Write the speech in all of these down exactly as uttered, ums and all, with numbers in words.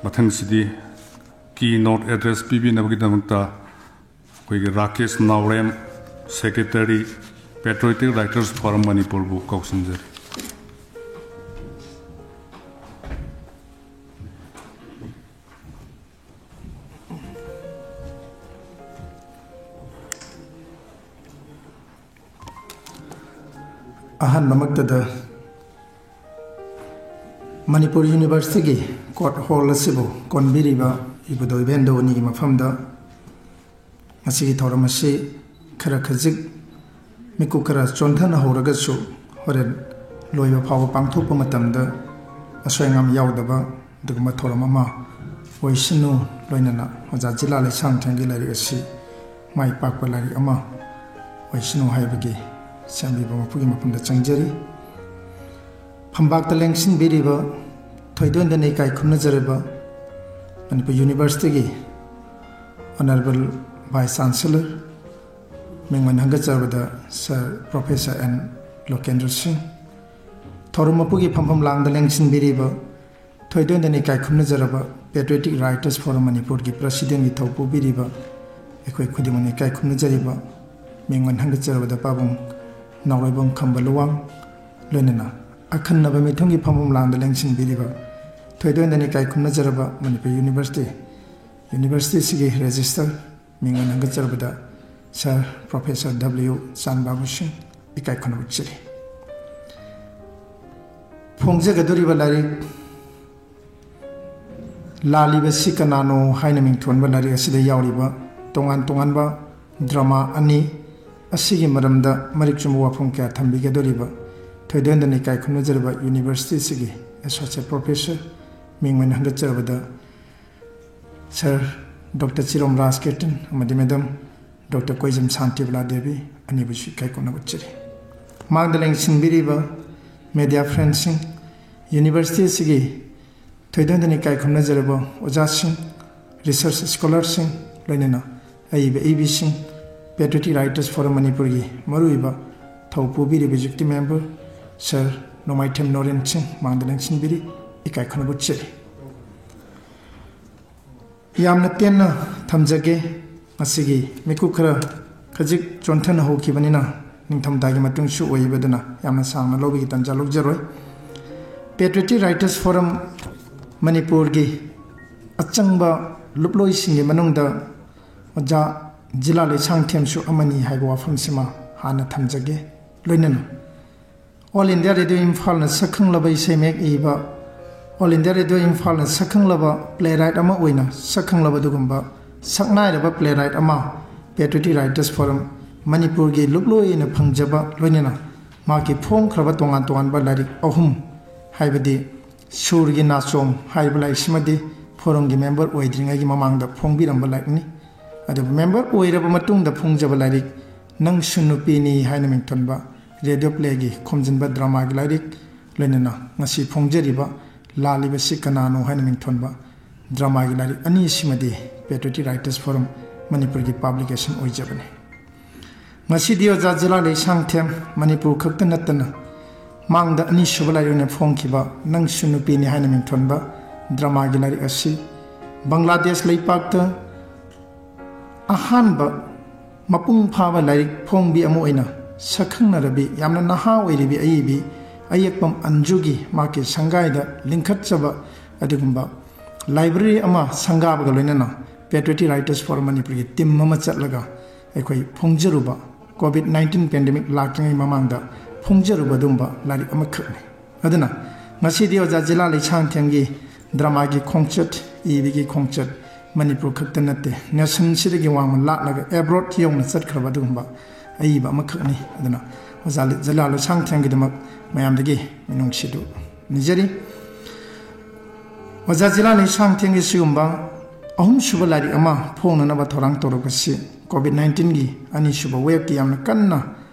ꯃꯊꯪꯁꯤꯗꯤ keynote address ꯄꯤꯕꯤꯅꯕꯒꯤꯗꯃꯛꯇ ꯑꯩꯈꯣꯏꯒꯤ ꯔꯥꯀꯦꯁ ꯅꯥꯎꯔꯦꯝ, Secretary, Patriotic Writers Forum ꯃꯅꯤꯄꯨꯔꯕꯨ ꯀꯧꯁꯤꯟꯖꯔꯤ꯫ ꯑꯍꯥꯟꯕꯃꯛꯇꯗ ꯃꯅꯤꯄꯨꯔ ꯌꯨꯅꯤꯚꯔꯁꯤꯇꯤꯒꯤ ꯀꯣꯔꯠ ꯍꯣꯜ ꯑꯁꯤꯕꯨ ꯀꯣꯟꯕꯤꯔꯤꯕ ꯏꯕꯨꯙꯧ ꯏꯕꯦꯟꯗꯧ ꯑꯅꯤꯒꯤ ꯃꯐꯝꯗ ꯉꯁꯤꯒꯤ ꯊꯧꯔꯝ ꯑꯁꯤ ꯈꯔ ꯈꯖꯤꯛ ꯃꯤꯀꯨꯞ ꯈꯔ ꯆꯣꯟꯊꯅ ꯍꯧꯔꯒꯁꯨ ꯍꯣꯔꯦꯟ ꯂꯣꯏꯕ ꯐꯥꯎꯕ ꯄꯥꯡꯊꯣꯛꯄ ꯃꯇꯝꯗ ꯑꯁꯣꯏ ꯑꯉꯥꯝ ꯌꯥꯎꯗꯕ ꯑꯗꯨꯒꯨꯝꯕ ꯊꯧꯔꯝ ꯑꯃ ꯑꯣꯏꯁꯅꯨ꯫ ꯂꯣꯏꯅꯅ ꯑꯣꯖꯥ ꯖꯤꯂꯥ ꯂꯩꯁꯥꯡꯊꯦꯝꯒꯤ ꯂꯥꯏꯔꯤꯛ ꯑꯁꯤ ꯃꯥꯏ ꯄꯥꯛꯄ ꯂꯥꯏꯔꯤꯛ ꯑꯃ ꯑꯣꯏꯁꯅꯨ ꯍꯥꯏꯕꯒꯤ ꯁꯦꯝꯕꯤꯕ ꯃꯄꯨꯒꯤ ꯃꯐꯝꯗ ꯆꯪꯖꯔꯤ꯫ ꯐꯝꯕꯥꯛꯇ ꯂꯦꯡꯁꯤꯟꯕꯤꯔꯤꯕ, ꯊꯣꯏꯗꯣꯟꯗꯅ ꯏꯀꯥꯏ ꯈꯨꯝꯅꯖꯔꯕ ꯃꯅꯤꯄꯨꯔ ꯌꯨꯅꯤꯚꯔꯁꯤꯇꯤꯒꯤ Honourable Vice Chancellor, ꯃꯤꯡ ꯑꯣꯏꯅ ꯍꯪꯒꯠꯆꯔꯕꯗ Sir Professor N ꯂꯣꯀꯦꯟꯗ꯭ꯔ ꯁꯤꯡ, ꯊꯧꯔꯝ ꯃꯄꯨꯒꯤ ꯐꯝꯐꯝ ꯂꯥꯡꯗ ꯂꯦꯡꯁꯤꯟꯕꯤꯔꯤꯕ, ꯊꯣꯏꯗꯣꯟꯗꯅ ꯏꯀꯥꯏ ꯈꯨꯝꯅꯖꯔꯕ Patriotic Writers Forum ꯃꯅꯤꯄꯨꯔꯒꯤ Presidentꯀꯤ ꯊꯧ ꯄꯨꯕꯤꯔꯤꯕ ꯑꯩꯈꯣꯏ ꯈꯨꯗꯤꯡꯃꯛꯅ ꯏꯀꯥꯏ ꯈꯨꯝꯅꯖꯔꯤꯕ, ꯃꯤꯡ ꯑꯣꯏꯅ ꯍꯪꯒꯠꯆꯔꯕꯗ ꯄꯥꯕꯨꯡ ꯅꯥꯎꯔꯩꯕꯝ ꯈꯝꯕ ꯂꯨꯋꯥꯡ, ꯂꯣꯏꯅꯅ ꯑꯈꯟꯅꯕ ꯃꯤꯊꯨꯡꯒꯤ ꯐꯝꯐꯝ ꯂꯥꯡꯗ ꯂꯦꯡꯁꯤꯟꯕꯤꯔꯤꯕ, ꯊꯣꯏꯗꯣꯟꯗꯅ ꯏꯀꯥꯏ ꯈꯨꯝꯅꯖꯔꯕ ꯃꯅꯤꯄꯨꯔ ꯌꯨꯅꯤꯚꯔꯁꯤꯇꯤ, ꯌꯨꯅꯤꯚꯔꯁꯤꯇꯤ ꯑꯁꯤꯒꯤ Registrar, ꯃꯤꯡ ꯑꯣꯏꯅ ꯍꯪꯒꯠꯆꯔꯕꯗ Sir Professor W ꯆꯥꯟꯕꯥꯕꯨ ꯁꯤꯡ, ꯏꯀꯥꯏ ꯈꯨꯝꯅꯕ ꯎꯠꯆꯔꯤ꯫ ꯐꯣꯡꯖꯒꯗꯧꯔꯤꯕ ꯂꯥꯏꯔꯤꯛ ꯂꯥꯜꯂꯤꯕꯁꯤ ꯀꯅꯥꯅꯣ ꯍꯥꯏꯅ ꯃꯤꯡꯊꯣꯟꯕ ꯂꯥꯏꯔꯤꯛ ꯑꯁꯤꯗ ꯌꯥꯎꯔꯤꯕ ꯇꯣꯉꯥꯟ ꯇꯣꯉꯥꯟꯕ drama ꯑꯅꯤ ꯑꯁꯤꯒꯤ ꯃꯔꯝꯗ ꯃꯔꯤꯛ ꯆꯨꯝꯕ ꯋꯥꯐꯝ ꯀꯌꯥ ꯊꯝꯕꯤꯒꯗꯧꯔꯤꯕ ꯊꯣꯏꯗꯣꯟꯗꯅ ꯏꯀꯥꯏ ꯈꯨꯝꯅꯖꯔꯕ ꯌꯨꯅꯤꯚꯔꯁꯤꯇꯤ ꯑꯁꯤꯒꯤ Associate Professor, ꯃꯤꯡ ꯑꯣꯏꯅ ꯍꯪꯒꯠꯆꯔꯕꯗ Sir Doctor ꯆꯤꯔꯣꯝ ꯔꯥꯖ ꯀꯤꯔꯇꯟ ꯑꯃꯗꯤ Madam Doctor ꯀꯣꯏꯖꯝ ꯁꯥꯟꯇꯤꯕꯂꯥ ꯗꯦꯕꯤ ꯑꯅꯤꯕꯨꯁꯨ ꯏꯀꯥꯏ ꯈꯨꯝꯅꯕ ꯎꯠꯆꯔꯤ꯫ ꯃꯥꯡꯗ ꯂꯦꯡꯁꯤꯟꯕꯤꯔꯤꯕ media friendꯁꯤꯡ, ꯌꯨꯅꯤꯚꯔꯁꯤꯇꯤ ꯑꯁꯤꯒꯤ ꯊꯣꯏꯗꯣꯟꯗꯅ ꯏꯀꯥꯏ ꯈꯨꯝꯅꯖꯔꯕ ꯑꯣꯖꯥꯁꯤꯡ, research scholarꯁꯤꯡ, ꯂꯣꯏꯅꯅ ꯑꯏꯕ ꯏꯕꯤꯁꯤꯡ, Patriotic Writers Forum ꯃꯅꯤꯄꯨꯔꯒꯤ ꯃꯔꯨꯑꯣꯏꯕ ꯊꯧ ꯄꯨꯕꯤꯔꯤꯕ executive member Sir ꯅꯣꯡꯃꯥꯏꯊꯦꯝ ꯅꯣꯔꯦꯟ ꯁꯤꯡ ꯃꯥꯡꯗ ꯂꯦꯡꯁꯤꯟꯕꯤꯔꯤ, ꯏꯀꯥꯏ ꯈꯨꯝꯅꯕ ꯎꯠꯆꯔꯤ꯫ ꯌꯥꯝꯅ ꯇꯦꯟꯅ ꯊꯝꯖꯒꯦ꯫ ꯉꯁꯤꯒꯤ ꯃꯤꯀꯨꯞ ꯈꯔ ꯈꯖꯤꯛ ꯆꯣꯟꯊꯅ ꯍꯧꯈꯤꯕꯅꯤꯅ, ꯅꯤꯡꯊꯝꯊꯥꯒꯤ ꯃꯇꯨꯡꯁꯨ ꯑꯣꯏꯕꯗꯨꯅ ꯌꯥꯝꯅ ꯁꯥꯡꯅ ꯂꯧꯕꯒꯤ ꯇꯥꯟꯖꯥ ꯂꯧꯖꯔꯣꯏ꯫ Patriotic Writers Forum ꯃꯅꯤꯄꯨꯔꯒꯤ ꯑꯆꯪꯕ ꯂꯨꯞꯂꯣꯏꯁꯤꯡꯒꯤ ꯃꯅꯨꯡꯗ ꯑꯣꯖꯥ ꯖꯤꯂꯥ ꯂꯩꯁꯥꯡꯊꯦꯝꯁꯨ ꯑꯃꯅꯤ ꯍꯥꯏꯕ ꯋꯥꯐꯝꯁꯤꯃ ꯍꯥꯟꯅ ꯊꯝꯖꯒꯦ꯫ ꯂꯣꯏꯅꯅ All India Radio ꯏꯝꯐꯥꯜꯅ ꯁꯛꯈꯪꯂꯕ ꯏꯁꯩ ꯃꯌꯦꯛ ꯏꯕ, All India Radio ꯏꯝꯐꯥꯜꯅ ꯁꯛꯈꯪꯂꯕ playwright ꯑꯃ ꯑꯣꯏꯅ ꯁꯛꯈꯪꯂꯕ ꯑꯗꯨꯒꯨꯝꯕ ꯁꯛꯅꯥꯏꯔꯕ playwright ꯑꯃ Patriotic Writers Forum ꯃꯅꯤꯄꯨꯔꯒꯤ ꯂꯨꯞꯂꯣꯏ ꯑꯣꯏꯅ ꯐꯪꯖꯕ, ꯂꯣꯏꯅꯅ ꯃꯍꯥꯛꯀꯤ ꯐꯣꯡꯈ꯭ꯔꯕ ꯇꯣꯉꯥꯟ ꯇꯣꯉꯥꯟꯕ ꯂꯥꯏꯔꯤꯛ ꯑꯍꯨꯝ, ꯍꯥꯏꯕꯗꯤ ꯁꯨꯔꯒꯤ ꯅꯥꯆꯣꯝ ꯍꯥꯏꯔꯤꯕ ꯂꯥꯏꯔꯤꯛꯁꯤꯃꯗꯤ forumꯒꯤ member ꯑꯣꯏꯗ꯭ꯔꯤꯉꯩꯒꯤ ꯃꯃꯥꯡꯗ ꯐꯣꯡꯕꯤꯔꯝꯕ ꯂꯥꯏꯔꯤꯛꯅꯤ꯫ ꯑꯗꯨꯕꯨ member ꯑꯣꯏꯔꯕ ꯃꯇꯨꯡꯗ ꯐꯣꯡꯖꯕ ꯂꯥꯏꯔꯤꯛ ꯅꯪꯁꯨ ꯅꯨꯄꯤꯅꯤ ꯍꯥꯏꯅ ꯃꯤꯡꯊꯣꯟꯕ radio playꯒꯤ ꯈꯣꯝꯖꯤꯟꯕ dramaꯒꯤ ꯂꯥꯏꯔꯤꯛ, ꯂꯣꯏꯅꯅ ꯉꯁꯤ ꯐꯣꯡꯖꯔꯤꯕ ꯂꯥꯜꯂꯤꯕꯁꯤ ꯀꯅꯥꯅꯣ ꯍꯥꯏꯅ ꯃꯤꯡꯊꯣꯟꯕ dramaꯒꯤ ꯂꯥꯏꯔꯤꯛ ꯑꯅꯤꯁꯤꯃꯗꯤ Patriotic Writers Forum ꯃꯅꯤꯄꯨꯔꯒꯤ publication ꯑꯣꯏꯖꯕꯅꯤ꯫ ꯉꯁꯤꯗꯤ ꯑꯣꯖꯥ ꯖꯤꯂꯥ ꯂꯩꯁꯥꯡꯊꯦꯝ ꯃꯅꯤꯄꯨꯔ ꯈꯛꯇ ꯅꯠꯇꯅ ꯃꯥꯡꯗ ꯑꯅꯤꯁꯨꯕ ꯂꯥꯏꯔꯤꯛ ꯑꯣꯏꯅ ꯐꯣꯡꯈꯤꯕ ꯅꯪꯁꯨ ꯅꯨꯄꯤꯅꯤ ꯍꯥꯏꯅ ꯃꯤꯡꯊꯣꯟꯕ dramaꯒꯤ ꯂꯥꯏꯔꯤꯛ ꯑꯁꯤ ꯕꯪꯒ꯭ꯂꯥꯗꯦꯁ ꯂꯩꯄꯥꯛꯇ ꯑꯍꯥꯟꯕ ꯃꯄꯨꯡ ꯐꯥꯕ ꯂꯥꯏꯔꯤꯛ ꯐꯣꯡꯕꯤ ꯑꯃ ꯑꯣꯏꯅ ꯁꯛꯈꯪꯅꯔꯕꯤ, ꯌꯥꯝꯅ ꯅꯍꯥ ꯑꯣꯏꯔꯤꯕꯤ ꯑꯏꯕꯤ ꯑꯌꯦꯛꯄꯝ ꯑꯟꯖꯨꯒꯤ ꯃꯍꯥꯛꯀꯤ ꯁꯪꯒꯥꯏꯗ ꯂꯤꯡꯈꯠꯆꯕ ꯑꯗꯨꯒꯨꯝꯕ library ꯑꯃ ꯁꯪꯒꯥꯕꯒ ꯂꯣꯏꯅꯅ Patriotic Writers Forum ꯃꯅꯤꯄꯨꯔꯒꯤ team ꯑꯃ ꯆꯠꯂꯒ ꯑꯩꯈꯣꯏ ꯐꯣꯡꯖꯔꯨꯕ, COVID nineteen pandemic ꯂꯥꯛꯇ꯭ꯔꯤꯉꯩ ꯃꯃꯥꯡꯗ ꯐꯣꯡꯖꯔꯨꯕ ꯑꯗꯨꯒꯨꯝꯕ ꯂꯥꯏꯔꯤꯛ ꯑꯃꯈꯛꯅꯤ꯫ ꯑꯗꯨꯅ ꯉꯁꯤꯗꯤ ꯑꯣꯖꯥ ꯖꯤꯂꯥ ꯂꯩꯁꯥꯡꯊꯦꯝꯒꯤ dramaꯒꯤ ꯈꯣꯡꯆꯠ, ꯏꯕꯒꯤ ꯈꯣꯡꯆꯠ ꯃꯅꯤꯄꯨꯔ ꯈꯛꯇ ꯅꯠꯇꯦ, nationꯁꯤꯗꯒꯤ ꯋꯥꯡꯃ ꯂꯥꯠꯂꯒ abroad ꯌꯧꯅ ꯆꯠꯈ꯭ꯔꯕ ꯑꯗꯨꯒꯨꯝꯕ ꯑꯏꯕ ꯑꯃꯈꯛꯅꯤ꯫ ꯑꯗꯨꯅ ꯑꯣꯖꯥ ꯖꯤꯂꯥ ꯂꯩꯁꯥꯡꯊꯦꯝꯒꯤꯗꯃꯛ ꯃꯌꯥꯝꯗꯒꯤ ꯃꯤꯅꯨꯡꯁꯤꯗꯨ ꯅꯤꯖꯔꯤ꯫ ꯑꯣꯖꯥ ꯖꯤꯂꯥ ꯂꯩꯁꯥꯡꯊꯦꯝꯒꯤ ꯁꯤꯒꯨꯝꯕ ꯑꯍꯨꯝꯁꯨꯕ ꯂꯥꯏꯔꯤꯛ ꯑꯃ ꯐꯣꯡꯅꯅꯕ ꯊꯧꯔꯥꯡ ꯇꯧꯔꯛꯄꯁꯤ COVID nineteenꯒꯤ ꯑꯅꯤꯁꯨꯕ waveꯀꯤ ꯌꯥꯝꯅ ꯀꯟꯅ